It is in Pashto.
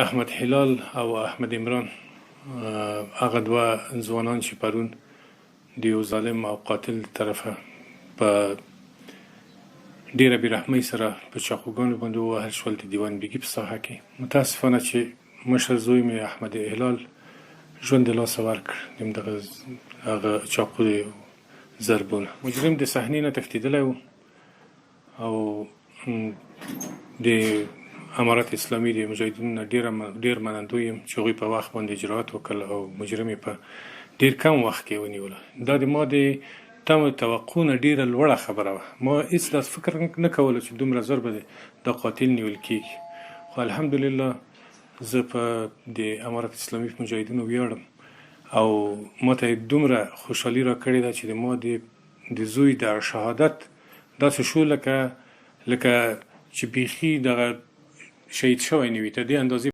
احمد هلال او احمد عمران هغه دوه ځوانان چې پرون د یو ظالم او قاتل طرفه په ډیره بې رحمۍ سره په چاقوګانو باندې ووهل شول د دیوان بیګي په ساحه کې، متاسفانه چې مشر زوی مې احمد هلال ژوند د لاسه ورکړ د همدغه هغه چاقو د ضربونه. مجرم د صحنې نه تښتېدلی و او د امارت اسلامي د مجاهدینو نه ډېر ډېر منندوی یم چې هغوی په وخت باندې اجراات وکړل او مجرم یې په ډېر کم وخت کې ونیوله. دا د ما د تمه توقع نه ډېره لوړه خبره وه. ما هېڅ داسې فکر نه کولو چې دومره زر به دا قاتل نیول کېږي، خو الحمدلله زه په د امارت اسلامي په مجاهدینو ویاړم او ماته یې دومره خوشحالي راکړې ده چې د ما د زوی د شهادت داسې شو لکه لکه چې بیخي دغه شهید شوی نه وي، تر دې اندازې.